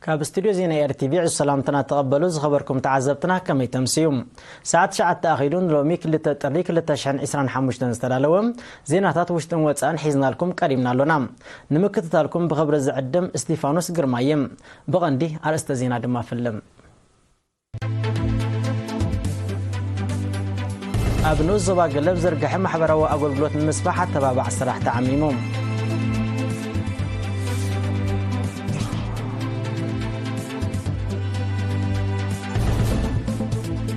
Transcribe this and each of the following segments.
ካብ ስቱድዮ ዜና ኤር ቲ ቪ ዕዙዝ ሰላምትና ተቐበሉ። ዝኸበርኩም ተዓዘብትና፣ ከመይ ተምስዩ? ሰዓት ትሽዓተ ኣኺሉ፣ ንሎሚ ክልተ ጥሪ ክልተ ሽሕን ዕስራን ሓሙሽተን ዝተዳለወ ዜናታት ውሽጥን ወጻእን ሒዝናልኩም ቀሪብና ኣሎና። ንምክትታልኩም ብኽብሪ ዝዕድም እስቲፋኖስ ግርማየ። ብቐንዲ ኣርእስተ ዜና ድማ ፍልም። ኣብ ንኡስ ዞባ ገለብ ዝርግሐ ማሕበራዊ ኣገልግሎት ንምስፋሕ ኣተባባዕ ስራሕ ተዓሚሙ።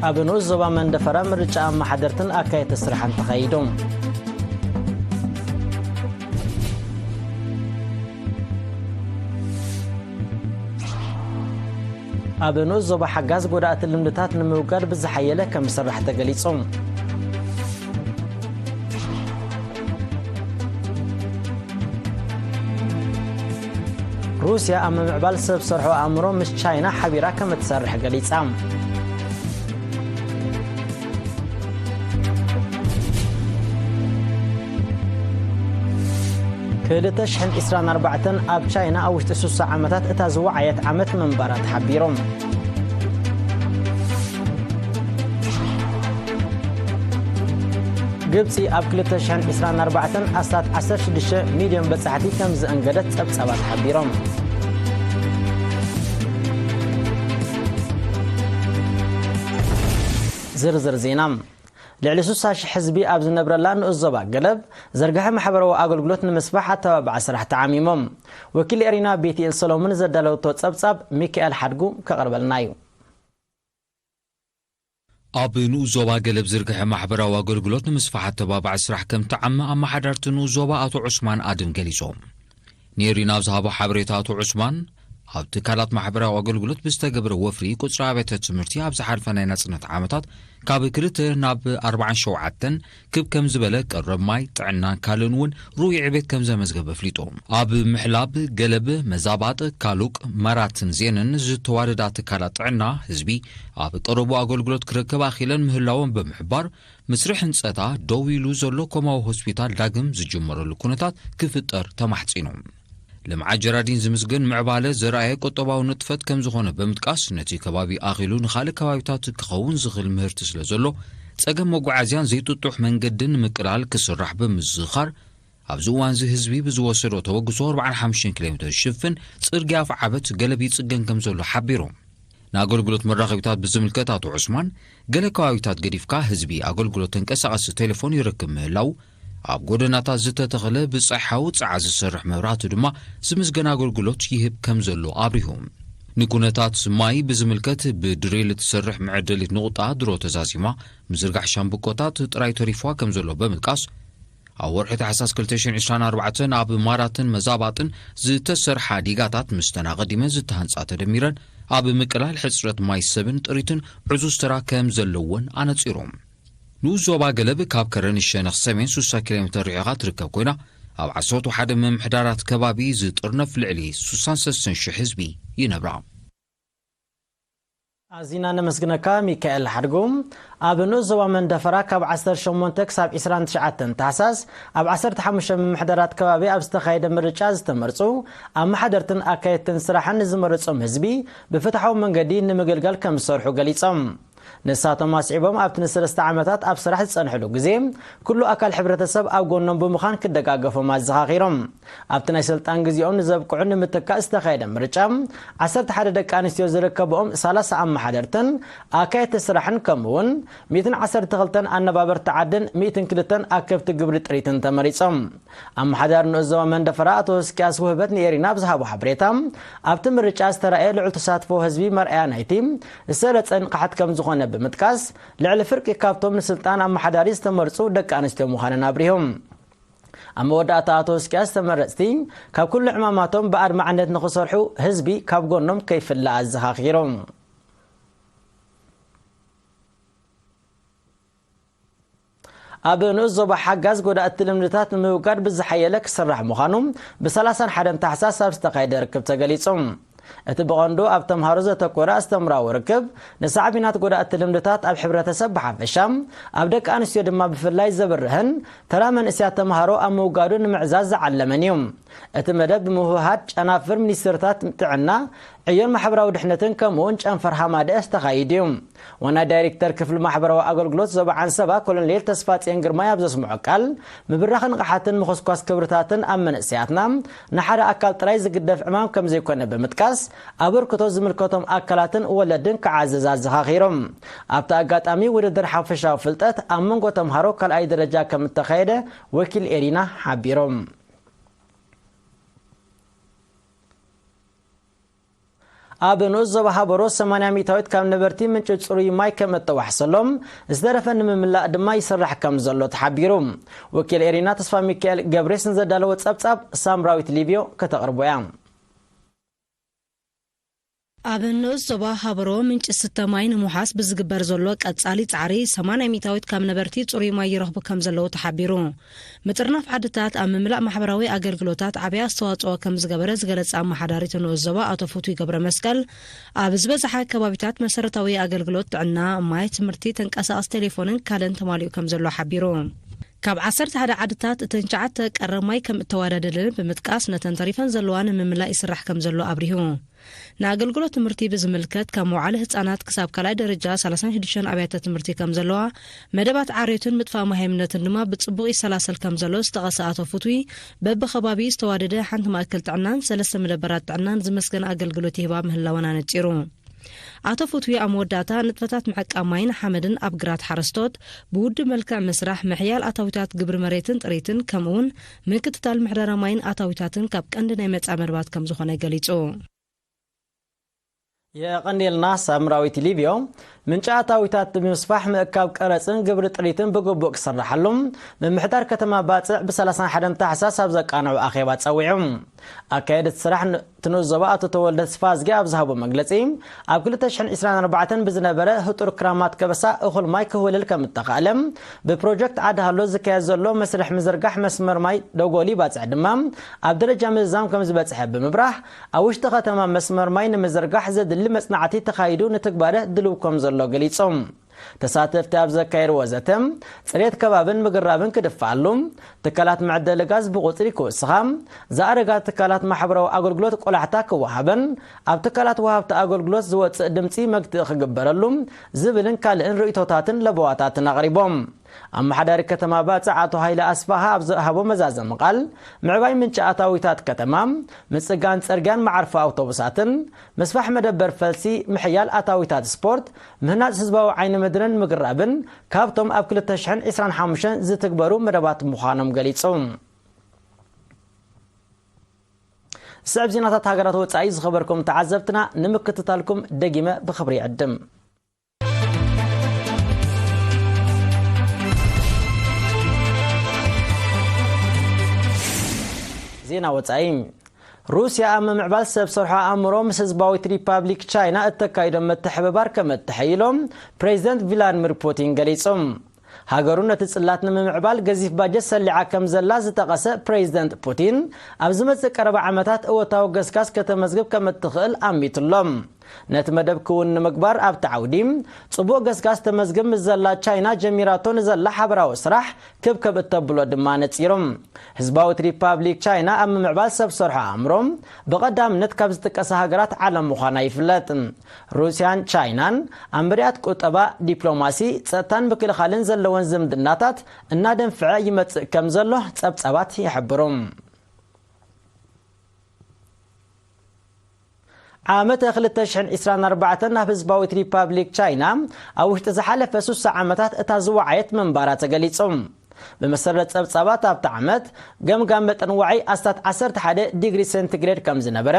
ኣብ ንኡስ ዞባ መንደፈራ ምርጫ ኣመሓደርትን ኣካየድቲ ስራሕን ተኻይዱ። ኣብ ንኡስ ዞባ ሓጋዝ ጎዳእቲ ልምድታት ንምውጋድ ብዝሓየለ ከም ዝስራሕ ተገሊጹ። ሩስያ ኣብ ምምዕባል ሰብ ሰርሖ ኣእምሮ ምስ ቻይና ሓቢራ ከም እትሰርሕ ገሊጻ። ክልተ ሽሕን ዕስራን ኣርባዕተን ኣብ ቻይና ኣብ ውሽጢ ስሳ ዓመታት እታ ዝወዓየት ዓመት ምንባራ ተሓቢሩ። ግብጺ ኣብ ክልተ ሽሕን ዕስራን ኣርባዕተን ኣስታት ዓሰርተ ሽዱሽተ ሚልዮን በጻሕቲ ከም ዘእንገደት ጸብጻባት ሓቢሮም። ዝርዝር ዜና። ልዕሊ ስሳ ሽሕ ህዝቢ ኣብ ዝነብረላ ንኡስ ዞባ ገለብ ዝርግሐ ማሕበራዊ ኣገልግሎት ንምስፋሕ ኣተባባዕ ስራሕ ተዓሚሞም። ወኪል ኤሪና ቤትኤል ሰሎሞን ዘዳለወቶ ጸብጻብ ሚካኤል ሓድጉ ከቕርበልና እዩ። ኣብ ንኡስ ዞባ ገለብ ዝርግሐ ማሕበራዊ ኣገልግሎት ንምስፋሕ ኣተባባዕ ስራሕ ከም ተዓመ ኣመሓዳርቲ ንኡስ ዞባ ኣቶ ዑስማን ኣድም ገሊጾም። ኔሪ ናብ ዝሃቦ ሓበሬታ ኣቶ ዑስማን፣ ኣብ ትካላት ማሕበራዊ ኣገልግሎት ብዝተገብረ ወፍሪ ቁጽሪ ኣብያተ ትምህርቲ ኣብ ዝሓልፈ ናይ ናጽነት ዓመታት ካብ ክልተ ናብ ኣርባዓን ሸውዓተን ክብ ከም ዝበለ፣ ቀረብ ማይ፣ ጥዕናን ካልእን እውን ርኡይ ዕቤት ከም ዘመዝገበ ኣፍሊጡ። ኣብ ምሕላብ ገለብ፣ መዛባጥ፣ ካሉቅ፣ መራትን ዜንን ዝተዋደዳ ትካላት ጥዕና ህዝቢ ኣብ ቀረቡ ኣገልግሎት ክረክብ ኣኽኢለን ምህላወን ብምሕባር፣ ምስርሕ ህንጸታ ደው ኢሉ ዘሎ ኮማዊ ሆስፒታል ዳግም ዝጅመረሉ ኩነታት ክፍጠር ተማሕጺኑ። ልምዓት ጀራዲን ዝምስገን ምዕባለ ዘርኣየ ቁጠባዊ ንጥፈት ከም ዝኾነ ብምጥቃስ፣ ነቲ ከባቢ ኣኺሉ ንኻልእ ከባቢታት ክኸውን ዝኽእል ምህርቲ ስለ ዘሎ፣ ጸገም መጓዓዝያን ዘይጥጡሕ መንገድን ንምቅላል ክስራሕ ብምዝኻር፣ ኣብዚ እዋንዚ ህዝቢ ብዝወሰዶ ተበግሶ ኣርባዓን ሓሙሽተን ኪሎ ሜትር ዝሽፍን ጽርግያ ኣፍዓበት ገለብ ይጽገን ከም ዘሎ ሓቢሩ። ንኣገልግሎት መራኸቢታት ብዝምልከት ኣቶ ዑስማን፣ ገለ ከባቢታት ገዲፍካ ህዝቢ ኣገልግሎት ተንቀሳቐሲ ቴሌፎን ይረክብ ምህላው፣ ኣብ ጎደናታት ዝተተኽለ ብጻይ ሓዊ ጸዓ ዝሰርሕ መብራህቲ ድማ ዝምስገን ኣገልግሎት ይህብ ከም ዘሎ ኣብሪሁ። ንኩነታት ማይ ብዝምልከት ብድሪል እትሰርሕ መዐደሊት ንቑጣ ድሮ ተዛዚማ፣ ምዝርጋሕ ሻምብቆታት ጥራይ ተሪፍዋ ከም ዘሎ ብምጥቃስ፣ ኣብ ወርሒ ታሕሳስ ክልተ ሽሕን ዕስራን ኣርባዕተን ኣብ ማራትን መዛባጥን ዝተሰርሓ ዲጋታት ምስተን ኣቐዲመ ዝተሃንጻ ተደሚረን ኣብ ምቅላል ሕጽረት ማይ ሰብን ጥሪትን ዕዙዝ ተራ ከም ዘለወን ኣነጺሩ። ንኡስ ዞባ ገለብ ካብ ከረን ሸነኽ ሰሜን ስሳ ኪሎ ሜትር ርሒቓ ትርከብ ኮይና፣ ኣብ ዓሰርተ ሓደ ምምሕዳራት ከባቢ ዝጥርነፍ ልዕሊ ስሳን ሰለስተን ሽሕ ህዝቢ ይነብራ። ኣዚና ነመስግነካ ሚካኤል ሓድጉ። ኣብ ንኡስ ዞባ መንደፈራ ካብ ዓሰርተ ሸሞንተ ክሳብ ዕስራን ትሽዓተን ታሕሳስ ኣብ ዓሰርተ ሓሙሽተ ምምሕዳራት ከባቢ ኣብ ዝተኻየደ ምርጫ ዝተመርጹ ኣመሓደርትን ኣካየድትን ስራሕን ንዝመረጾም ህዝቢ ብፍትሓዊ መንገዲ ንምግልጋል ከም ዝሰርሑ ገሊጾም። ንሳቶም ኣስዒቦም፣ ኣብቲ ንሰለስተ ዓመታት ኣብ ስራሕ ዝጸንሕሉ ግዜ፣ ኩሉ ኣካል ሕብረተሰብ ኣብ ጎኖም ብምዃን ክደጋገፎም ኣዘኻኺሮም። ኣብቲ ናይ ስልጣን ግዜኦም ንዘብቅዑ ንምትካእ ዝተኻየደ ምርጫ፣ ዓሰርተ ሓደ ደቂ ኣንስትዮ ዝርከብኦም ሰላሳ ኣመሓደርትን ኣካየድቲ ስራሕን፣ ከምኡ እውን ሚእትን ዓሰርተ ክልተን ኣነባበርቲ ዓድን ሚእትን ክልተን ኣከብቲ ግብሪ ጥሪትን ተመሪጾም። ኣመሓዳሪ ንኡስ ዞባ መንደፈራ ኣቶ ህዝቅያስ ውህበት ንኤሪና ኣብ ዝሃቦ ሓበሬታ፣ ኣብቲ ምርጫ ዝተራእየ ልዑል ተሳትፎ ህዝቢ መርኣያ ናይቲ ዝሰለጸ ንቕሓት ከም ዝኾነ ብምጥቃስ፣ ልዕሊ ፍርቂ ካብቶም ንስልጣን ኣመሓዳሪ ዝተመርጹ ደቂ ኣንስትዮ ምዃነን ኣብሪሆም። ኣብ መወዳእታ ኣቶ ህዝቅያስ፣ ተመረጽቲ ካብ ኩሉ ዕማማቶም ብኣድማዕነት ንኽሰርሑ ህዝቢ ካብ ጎኖም ከይፍለ ኣዘኻኺሮም። ኣብ ንኡስ ዞባ ሓጋዝ ጎዳእቲ ልምድታት ንምውጋድ ብዝሓየለ ክስራሕ ምዃኑ ብሰላሳን ሓደን ታሕሳስ ኣብ ዝተኻየደ ርክብ ተገሊጹ። እቲ ብቐንዱ ኣብ ተምሃሮ ዘተኮረ ኣስተምራዊ ርክብ፣ ንሳዕቤናት ጎዳእቲ ልምድታት ኣብ ሕብረተሰብ ብሓፈሻ፣ ኣብ ደቂ ኣንስትዮ ድማ ብፍላይ ዘብርህን፣ ተራ መንእሰያት ተምሃሮ ኣብ ምውጋዱ ንምዕዛዝ ዝዓለመን እዩ። እቲ መደብ ብምውህሃድ ጨናፍር ሚኒስትርታት ጥዕና፣ ዕዮን ማሕበራዊ ድሕነትን ከምኡውን ጨንፈር ሃማደኤስ ተኻይዱ እዩ። ዋና ዳይሬክተር ክፍሊ ማሕበራዊ ኣገልግሎት ዞባ ዓንሰባ ኮሎኔል ተስፋጽዮን ግርማይ ኣብ ዘስምዖ ቃል፣ ምብራኽ ንቕሓትን ምኹስኳስ ክብርታትን ኣብ መንእሰያትና ንሓደ ኣካል ጥራይ ዝግደፍ ዕማም ከም ዘይኮነ ብምጥቃስ፣ ኣበርክቶ ዝምልከቶም ኣካላትን ወለድን ክዓዝዝ ኣዘኻኺሮም። ኣብቲ ኣጋጣሚ ውድድር ሓፈሻዊ ፍልጠት ኣብ መንጎ ተምሃሮ ካልኣይ ደረጃ ከም እተኻየደ ወኪል ኤሪና ሓቢሮም። ኣብ ንኡስ ዞባ ሃበሮ ሰማንያ ሚእታዊት ካብ ነበርቲ ምንጪ ጽሩይ ማይ ከም እተዋሕሰሎም፣ ዝተረፈ ንምምላእ ድማ ይስራሕ ከም ዘሎ ተሓቢሩ። ወኪል ኤሪና ተስፋ ሚካኤል ገብሬስ ንዘዳለዎ ጸብጻብ ሳምራዊት ሊብዮ ከተቕርቦ እያ። ኣብ ንኡስ ዞባ ሃበሮ ምንጪ ስተ ማይ ንምውሓስ ብዝግበር ዘሎ ቀጻሊ ጻዕሪ ሰማንያ ሚእታዊት ካብ ነበርቲ ጽሩይ ማይ ይረኽቡ ከም ዘለዉ ተሓቢሩ። ምጥርናፍ ዓድታት ኣብ ምምላእ ማሕበራዊ ኣገልግሎታት ዓብይ ኣስተዋጽኦ ከም ዝገበረ ዝገለጸ ኣመሓዳሪ እቲ ንኡስ ዞባ ኣቶ ፍቱይ ገብረ መስቀል፣ ኣብ ዝበዝሓ ከባቢታት መሰረታዊ ኣገልግሎት ጥዕና፣ ማይ፣ ትምህርቲ፣ ተንቀሳቐሲ ቴሌፎንን ካልእን ተማሊኡ ከም ዘሎ ሓቢሩ። ካብ ዓሰርተ ሓደ ዓድታት እተን ትሽዓተ ቀረብ ማይ ከም እተዋዳደደን ብምጥቃስ፣ ነተን ተሪፈን ዘለዋ ንምምላእ ይስራሕ ከም ዘሎ ኣብሪሁ። ንኣገልግሎት ትምህርቲ ብዝምልከት፣ ካብ መውዓሊ ህጻናት ክሳብ ካልኣይ ደረጃ ሰላሳን ሽዱሽተን ኣብያተ ትምህርቲ ከም ዘለዋ፣ መደባት ዓርዮትን ምጥፋእ መሃይምነትን ድማ ብጽቡቕ ይሰላሰል ከም ዘሎ ዝጠቐሰ ኣቶ ፍቱይ፣ በብኸባቢኡ ዝተዋደደ ሓንቲ ማእከል ጥዕናን ሰለስተ መደበራት ጥዕናን ዝመስገን ኣገልግሎት ይህባ ምህላወን ኣነጺሩ። ኣቶ ፍቱይ ኣብ መወዳእታ፣ ንጥፈታት ምዕቃብ ማይን ሓመድን ኣብ ግራት ሓረስቶት ብውድብ መልክዕ ምስራሕ፣ ምሕያል ኣታዊታት ግብሪ መሬትን ጥሪትን፣ ከምኡውን ምክትታል ምሕደራ ማይን ኣታዊታትን ካብ ቀንዲ ናይ መጻኢ መደባት ከም ዝኾነ ገሊጹ። የቐንየልና ሳምራዊት ሊብዮ። ምንጪ ኣታዊታት ብምስፋሕ፣ ምእካብ ቀረጽን ግብሪ ጥሪትን ብግቡእ ክስርሓሉ፣ ምምሕዳር ከተማ ባጽዕ ብሰላሳን ሓደን ታሕሳስ ኣብ ዘቃንዖ ኣኼባ ጸዊዑ። ኣካየድቲ ስራሕ ን-፣ እቲ ንኡስ ዞባ ኣቶ ተወልደ ተስፋዝጊ ኣብ ዝሃቦ መግለጺ፣ ኣብ ክልተ ሽሕን ዕስራን ኣርባዕተን ብዝነበረ ህጡር ክራማት ከበሳ እኹል ማይ ክህውለል ከም እተኻእለ፣ ብፕሮጀክት ዓዲ ሃሎ ዝካየድ ዘሎ መስርሕ ምዝርጋሕ መስመር ማይ ደጎሊ ባጽዕ ድማ ኣብ ደረጃ ምዝዛም ከም ዝበጽሐ ብምብራህ፣ ኣብ ውሽጢ ከተማ መስመር ማይ ንምዝርጋሕ ዘድሊ መጽናዕቲ ተኻይዱ ንትግባረ ድልው ከም ዘሎ ገሊጾም። ተሳተፍቲ ኣብ ዘካየድዎ ዘተ፣ ጽሬት ከባብን ምግራብን ክድፍኣሉ፣ ትካላት መዕደሊ ጋዝ ብቑጽሪ ክውስኻ፣ ዝኣረጋ ትካላት ማሕበራዊ ኣገልግሎት ቆላሕታ ክወሃበን፣ ኣብ ትካላት ወሃብቲ ኣገልግሎት ዝወጽእ ድምጺ መግትኢ ክግበረሉ ዝብልን ካልእን ርእይቶታትን ለበዋታትን ኣቕሪቦም። ኣመሓዳሪ ከተማ ባጽዕ ኣቶ ሃይለ ኣስፋሃ ኣብ ዝሃቦ መዛዘሚ ቃል፣ ምዕባይ ምንጪ ኣታዊታት ከተማ፣ ምጽጋን ጽርግያን መዓርፎ ኣውቶቡሳትን፣ ምስፋሕ መደበር ፈልሲ፣ ምሕያል ኣታዊታት ስፖርት፣ ምህናጽ ህዝባዊ ዓይኒ ምድርን ምግራብን ካብቶም ኣብ ክልተ ሽሕን ዕስራን ሓሙሽተን ዝትግበሩ መደባት ምዃኖም ገሊጹ። ዝስዕብ ዜናታት ሃገራት ወጻኢ ዝኸበርኩም ተዓዘብትና ንምክትታልኩም ደጊመ ብኽብሪ ይዕድም። ዜና ወጻኢ። ሩስያ ኣብ ምምዕባል ሰብ ሰርሖ ኣእምሮ ምስ ህዝባዊት ሪፓብሊክ ቻይና እተካይዶ ምትሕብባር ከም እተሐይሎ ፕሬዚደንት ቪላድሚር ፑቲን ገሊጹ። ሃገሩ ነቲ ጽላት ንምምዕባል ገዚፍ ባጀት ሰሊዓ ከም ዘላ ዝጠቐሰ ፕሬዚደንት ፑቲን፣ ኣብ ዝመጽእ ቀረባ ዓመታት እወታዊ ገስጋስ ከተመዝግብ ከም እትኽእል ኣሚቱሎ። ነቲ መደብ ክውን ንምግባር ኣብቲ ዓውዲ ጽቡቕ ገስጋስ ተመዝግብ ምስ ዘላ ቻይና ጀሚራቶ ንዘላ ሓበራዊ ስራሕ ክብከብ እተብሎ ድማ ነጺሩ። ህዝባዊት ሪፓብሊክ ቻይና ኣብ ምምዕባል ሰብ ሰርሖ ኣእምሮ ብቐዳምነት ካብ ዝጥቀሳ ሃገራት ዓለም ምዃና ይፍለጥ። ሩስያን ቻይናን ኣብ መዳያት ቁጠባ፣ ዲፕሎማሲ፣ ጸጥታን ምክልኻልን ዘለወን ዝምድናታት እናደንፍዐ ይመጽእ ከም ዘሎ ጸብጻባት ይሕብሩ። ዓመተ ክልተ ሽሕን ዕስራን ኣርባዕተን ናብ ህዝባዊት ሪፓብሊክ ቻይና ኣብ ውሽጢ ዝሓለፈ ሱሳ ዓመታት እታ ዝወዓየት ምንባራ ተገሊጹ። ብመሰረት ጸብጻባት ኣብቲ ዓመት፣ ገምጋም መጠን ዋዒ ኣስታት ዓሰርተ ሓደ ዲግሪ ሴንቲግሬድ ከም ዝነበረ፣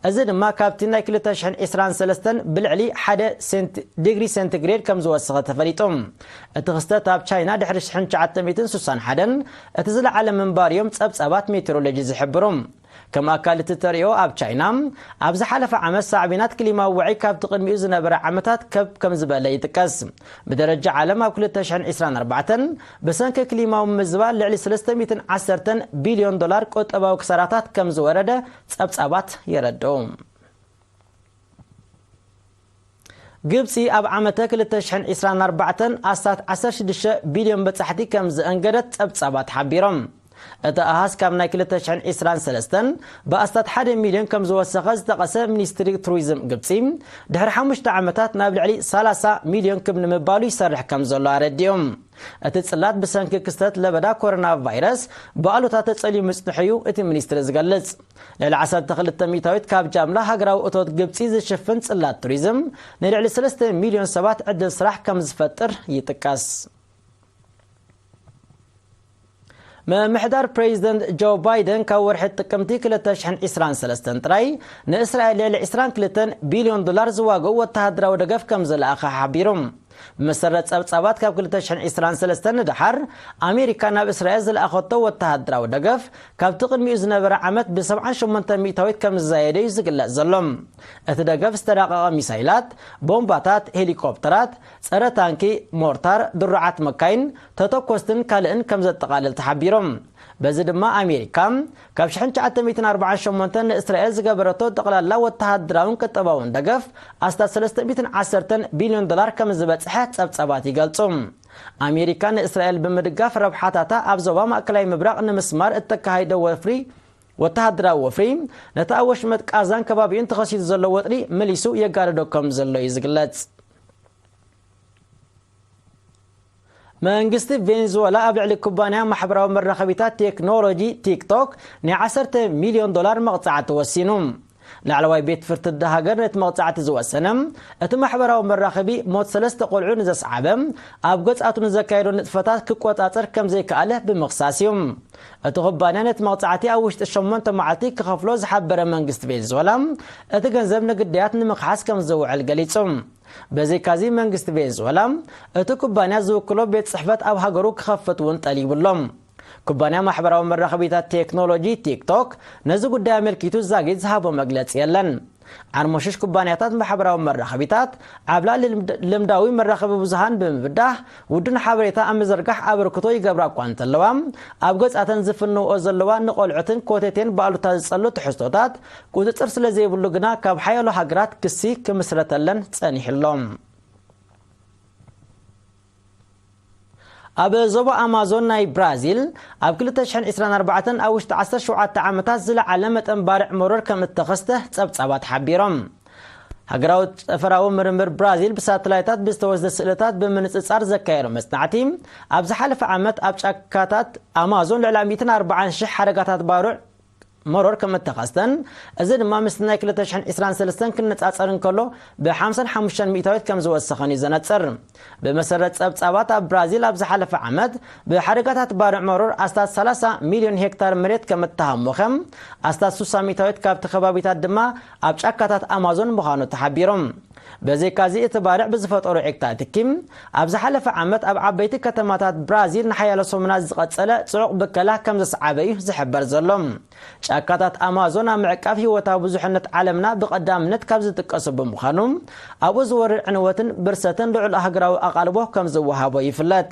እዚ ድማ ካብቲ ናይ ክልተ ሽሕን ዕስራን ሰለስተን ብልዕሊ ሓደ ሴንቲ-፣ ዲግሪ ሴንቲግሬድ ከም ዝወሰኸ ተፈሊጡ። እቲ ክስተት ኣብ ቻይና ድሕሪ ሽሕን ትሽዓተ ሚእትን ሱሳን ሓደን እቲ ዝለዓለ ምንባር እዮም ጸብጻባት ሜትሮሎጂ ዝሕብሩ። ከም ኣካል እቲ ተርእዮ ኣብ ቻይና፣ ኣብ ዝሓለፈ ዓመት ሳዕቤናት ክሊማዊ ዋዒ ካብቲ ቅድሚኡ ዝነበረ ዓመታት ከብ ከም ዝበለ ይጥቀስ። ብደረጃ ዓለም ኣብ ክልተ ሽሕን ዕስራን ኣርባዕተን ብሰንኪ ክሊማዊ ምዝባል ልዕሊ ሰለስተ ሚእትን ዓሰርተን ቢልዮን ዶላር ቁጠባዊ ክሳራታት ከም ዝወረደ ጸብጻባት የረድኡ። ግብጺ ኣብ ዓመተ ክልተ ሽሕን ዕስራን ኣርባዕተን ኣስታት ዓሰርተ ሽዱሽተ ቢልዮን በጻሕቲ ከም ዘእንገደት ጸብጻባት ሓቢሮም። እቲ ኣሃዝ ካብ ናይ ክልተ ሽሕን ዕስራን ሰለስተን ብኣስታት ሓደ ሚልዮን ከም ዝወሰኸ ዝጠቐሰ ሚኒስትሪ ቱሪዝም ግብጺ፣ ድሕሪ ሓሙሽተ ዓመታት ናብ ልዕሊ ሰላሳ ሚልዮን ክብ ንምባሉ ይሰርሕ ከም ዘሎ ኣረዲኦም። እቲ ጽላት ብሰንኪ ክስተት ለበዳ ኮሮና ቫይረስ ብኣሉታ ተጸልዩ ምጽንሑ እዩ እቲ ሚኒስትሪ ዝገልጽ። ልዕሊ ዓሰርተ ክልተ ሚእታዊት ካብ ጃምላ ሃገራዊ እቶት ግብጺ ዝሽፍን ጽላት ቱሪዝም ንልዕሊ ሰለስተ ሚልዮን ሰባት ዕድል ስራሕ ከም ዝፈጥር ይጥቀስ። ምምሕዳር ፕሬዚደንት ጆ ባይደን ካብ ወርሒ ጥቅምቲ ክልተ ሽሕን ዕስራን ሰለስተን ጥራይ ንእስራኤል ልዕሊ ዕስራን ክልተን ቢልዮን ዶላር ዝዋግኡ ወተሃደራዊ ደገፍ ከም ዝለኣኸ ሓቢሩ። ብመሰረት ጸብጻባት ካብ ክልተ ሽሕን ዕስራን ሰለስተን ንደሓር ኣሜሪካ ናብ እስራኤል ዝለኣኸቶ ወተሃደራዊ ደገፍ ካብቲ ቅድሚኡ ዝነበረ ዓመት ብ ሰብዓን ሸሞንተን ሚእታዊት ከም ዝዛየደ እዩ ዝግለጽ ዘሎ። እቲ ደገፍ ዝተራቐቐ ሚሳይላት፣ ቦምባታት፣ ሄሊኮፕተራት፣ ጸረ ታንኪ፣ ሞርታር፣ ድሩዓት መካይን፣ ተተኮስትን ካልእን ከም ዘጠቓልል ተሓቢሮም። በዚ ድማ ኣሜሪካ ካብ ሽሕን ትሽዓተ ሚእትን ኣርባዓን ሸሞንተን ንእስራኤል ዝገበረቶ ጠቕላላ ወተሃደራውን ቁጠባውን ደገፍ ኣስታት ሰለስተ ሚእትን ዓሰርተን ቢልዮን ዶላር ከም ዝበጽሐ ጸብጻባት ይገልጹ። ኣሜሪካ ንእስራኤል ብምድጋፍ ረብሓታታ ኣብ ዞባ ማእከላይ ምብራቕ ንምስማር እተካሂዶ ወፍሪ፣ ወተሃደራዊ ወፍሪ፣ ነቲ ኣብ ወሽመጥ ቃዛን ከባቢኡን ተኸሲቱ ዘሎ ወጥሪ መሊሱ የጋድዶ ከም ዘሎ እዩ ዝግለጽ። መንግስቲ ቬንዙዌላ ኣብ ልዕሊ ኩባንያ ማሕበራዊ መራኸቢታት ቴክኖሎጂ ቲክቶክ ናይ ዓሰርተ ሚልዮን ዶላር መቕጻዕቲ ወሲኑ። ላዕለዋይ ቤት ፍርዲ እታ ሃገር ነቲ መቕጻዕቲ ዝወሰነ፣ እቲ ማሕበራዊ መራኸቢ ሞት ሰለስተ ቆልዑ ንዘስዓበ ኣብ ገጻቱ ንዘካየዶ ንጥፈታት ክቆጻጸር ከም ዘይከኣለ ብምኽሳስ እዩ። እቲ ኩባንያ ነቲ መቕጻዕቲ ኣብ ውሽጢ ሸሞንተ መዓልቲ ክኸፍሎ ዝሓበረ መንግስቲ ቬንዙዌላ፣ እቲ ገንዘብ ንግዳያት ንምኽሓስ ከም ዝውዕል ገሊጹ። በዘይካዚ መንግስቲ ቬንዙዌላ፣ እቲ ኩባንያ ዝውክሎ ቤት ጽሕፈት ኣብ ሃገሩ ክኸፍት እውን ጠሊቡ ኣሎ። ኩባንያ ማሕበራዊ መራኸቢታት ቴክኖሎጂ ቲክቶክ ነዚ ጉዳይ ኣመልኪቱ ዛጊት ዝሃቦ መግለጺ የለን። ዓርሞሽሽ ኩባንያታት ማሕበራዊ መራኸቢታት ኣብ ልዕሊ ልምድ-፣ ልምዳዊ መራኸቢ ብዙሃን ብምብዳህ ውዱን ሓበሬታ ኣብ ምዝርጋሕ ኣበርክቶ ይገብራ እኳ እንተለዋ፣ ኣብ ገጻተን ዝፍንውኦ ዘለዋ ንቆልዑትን ኮቴቴን ብኣሉታ ዝጸሉ ትሕዝቶታት ቁጽጽር ስለ ዘይብሉ ግና ካብ ሓያሎ ሃገራት ክሲ ክምስረተለን ጸኒሑ ኣሎ። ኣብ ዞባ ኣማዞን ናይ ብራዚል ኣብ ክልተ ሽሕን ዕስራን ኣርባዕተን ኣብ ውሽጢ ዓሰርተ ሸውዓተ ዓመታት ዝለዓለ መጠን ባርዕ መሮር ከም እተኸስተ ጸብጻባት ሓቢሮም። ሃገራዊ ጠፈራዊ ምርምር ብራዚል ብሳተላይታት ብዝተወስደ ስእልታት ብምንጽጻር ዘካየዶ መጽናዕቲ፣ ኣብ ዝሓለፈ ዓመት ኣብ ጫካታት ኣማዞን ልዕሊ ሚእትን ኣርባዓን ሽሕ ሓደጋታት ባርዕ መሮር ከም እተኸስተን፣ እዚ ድማ ምስቲ ናይ ክልተ ሽሕን ዕስራን ሰለስተን ክነጻጸር እንከሎ ብ ሓምሳን ሓሙሽተን ሚእታዊት ከም ዝወሰኸን እዩ ዘነጽር። ብመሰረት ጸብጻባት ኣብ ብራዚል ኣብ ዝሓለፈ ዓመት ብሓደጋታት ባርዕ መሮር ኣስታት ሰላሳ ሚልዮን ሄክታር መሬት ከም እተሃሞኸ፣ ኣስታት ሱሳ ሚእታዊት ካብቲ ከባቢታት ድማ ኣብ ጫካታት ኣማዞን ምዃኑ ተሓቢሮም። በዘይካዚ እቲ ባርዕ ብዝፈጠሮ ዒግታ ትኪ ኣብ ዝሓለፈ ዓመት ኣብ ዓበይቲ ከተማታት ብራዚል ንሓያሎ ሰሙናት ዝቐጸለ ጽዑቕ ብከላ ከም ዘስዓበ እዩ ዝሕበር ዘሎ። ጫካታት ኣማዞን ኣብ ምዕቃብ ህይወታዊ ብዙሕነት ዓለምና ብቐዳምነት ካብ ዝጥቀሱ ብምዃኑ፣ ኣብኡ ዝወርድ ዕንወትን ብርሰትን ልዑል ሃገራዊ ኣቓልቦ ከም ዝወሃቦ ይፍለጥ።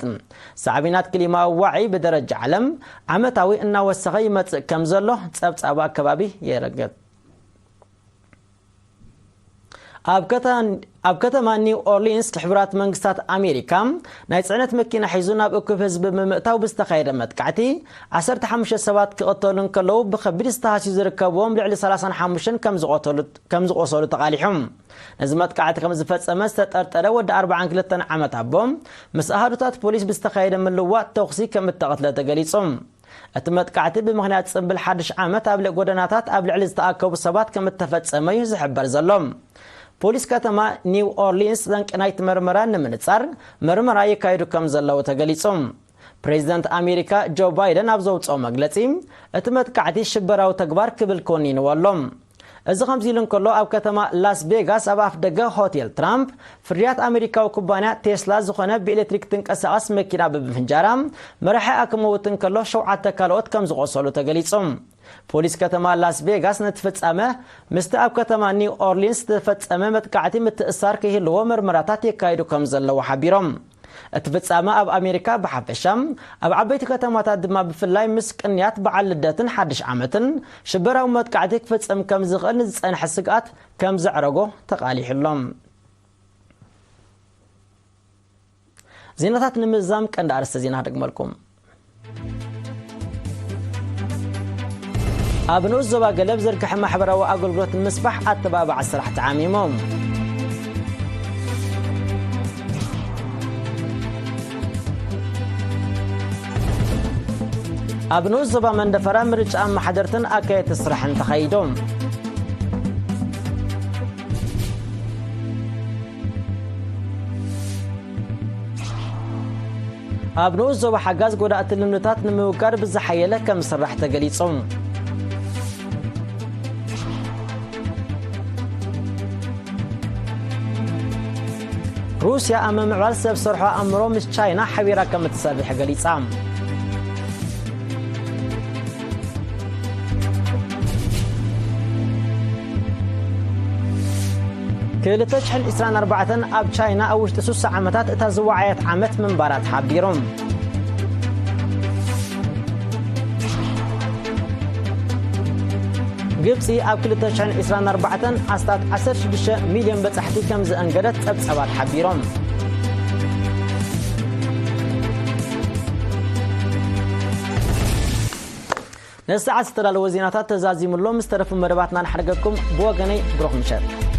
ሳዕቤናት ክሊማዊ ዋዒ ብደረጃ ዓለም ዓመታዊ እናወሰኸ ይመጽእ ከም ዘሎ ጸብጻብ ኣከባቢ የረግጥ። ኣብ ከተ-፣ ኣብ ከተማ ኒው ኦርሊንስ ሕቡራት መንግስታት ኣሜሪካ ናይ ጽዕነት መኪና ሒዙ ናብ እኩብ ህዝቢ ብምእታው ብዝተኻየደ መጥቃዕቲ ዓሰርተ ሓሙሽተ ሰባት ክቕተሉ እንከለዉ፣ ብኸቢድ ዝተሃስዩ ዝርከብዎም ልዕሊ ሰላሳን ሓሙሽተን ከም ዝቐተሉ፣ ከም ዝቖሰሉ ተቓሊሑ። ነዚ መጥቃዕቲ ከም ዝፈጸመ ዝተጠርጠረ ወዲ ኣርባዓን ክልተን ዓመት ኣቦ ምስ ኣሃዱታት ፖሊስ ብዝተኻየደ ምልዋጥ ተኹሲ ከም እተቐትለ ተገሊጹ። እቲ መጥቃዕቲ ብምኽንያት ጽምብል ሓድሽ ዓመት ኣብ ልዕ ጎደናታት ኣብ ልዕሊ ዝተኣከቡ ሰባት ከም እተፈጸመ እዩ ዝሕበር ዘሎ። ፖሊስ ከተማ ኒው ኦርሊንስ ጠንቂ ናይቲ መርመራ ንምንጻር መርመራ የካይዱ ከም ዘለዉ ተገሊጹ። ፕሬዚደንት ኣሜሪካ ጆ ባይደን ኣብ ዘውጽኦ መግለጺ፣ እቲ መጥቃዕቲ ሽበራዊ ተግባር ክብል ኮኒንዎ ኣሎ። እዚ ከምዚ ኢሉ እንከሎ፣ ኣብ ከተማ ላስ ቬጋስ ኣብ ኣፍ ደገ ሆቴል ትራምፕ ፍርያት ኣሜሪካዊ ኩባንያ ቴስላ ዝኾነ ብኤሌክትሪክ ትንቀሳቐስ መኪና ብምፍንጃራ መራሒኣ ክመውት እንከሎ ሸውዓተ ካልኦት ከም ዝቖሰሉ ተገሊጹ። ፖሊስ ከተማ ላስ ቬጋስ ነቲ ፍጻመ ምስቲ ኣብ ከተማ ኒው ኦርሊንስ ዝተፈጸመ መጥቃዕቲ ምትእስሳር ክህልዎ መርመራታት የካይዱ ከም ዘለዉ ሓቢሮም። እቲ ፍጻመ ኣብ ኣሜሪካ ብሓፈሻ፣ ኣብ ዓበይቲ ከተማታት ድማ ብፍላይ ምስ ቅንያት በዓል ልደትን ሓድሽ ዓመትን ሽበራዊ መጥቃዕቲ ክፍጸም ከም ዝኽእል ንዝጸንሐ ስግኣት ከም ዘዕረጎ ተቓሊሑ ኣሎ። ዜናታት ንምዝዛም ቀንዲ ኣርእስተ ዜና ክደግመልኩም። ኣብ ንኡስ ዞባ ገለብ ዝርግሐ ማሕበራዊ ኣገልግሎት ንምስፋሕ ኣተባባዕ ስራሕ ተዓሚሞም። ኣብ ንኡስ ዞባ መንደፈራ ምርጫ ኣመሓደርትን ኣካየድቲ ስራሕን ተኻይዶም። ኣብ ንኡስ ዞባ ሓጋዝ ጎዳእቲ ልምድታት ንምውጋድ ብዝሓየለ ከም ዝስራሕ ተገሊጹ። ሩስያ ኣብ ምምዕባል ሰብ ሰርሖ ኣእምሮ ምስ ቻይና ሓቢራ ከም እትሰርሕ ገሊጻ። ክልተ ሽሕን ዕስራን ኣርባዕተን ኣብ ቻይና ኣብ ውሽጢ ሱሳ ዓመታት እታ ዝወዓየት ዓመት ምንባራ ተሓቢሩ። ግብጺ ኣብ ክልተ ሽሕን ዕስራን ኣርባዕተን ኣስታት ዓሰርተ ሽዱሽተ ሚልዮን በጻሕቲ ከም ዘእንገደት ጸብጸባት ሓቢሮም። ነዚ ሰዓት ዝተዳለወ ዜናታት ተዛዚሙ ኣሎ። ምስ ተረፉ መደባትና ንሓድገኩም። ብወገነይ ብሩኽ ምሸት።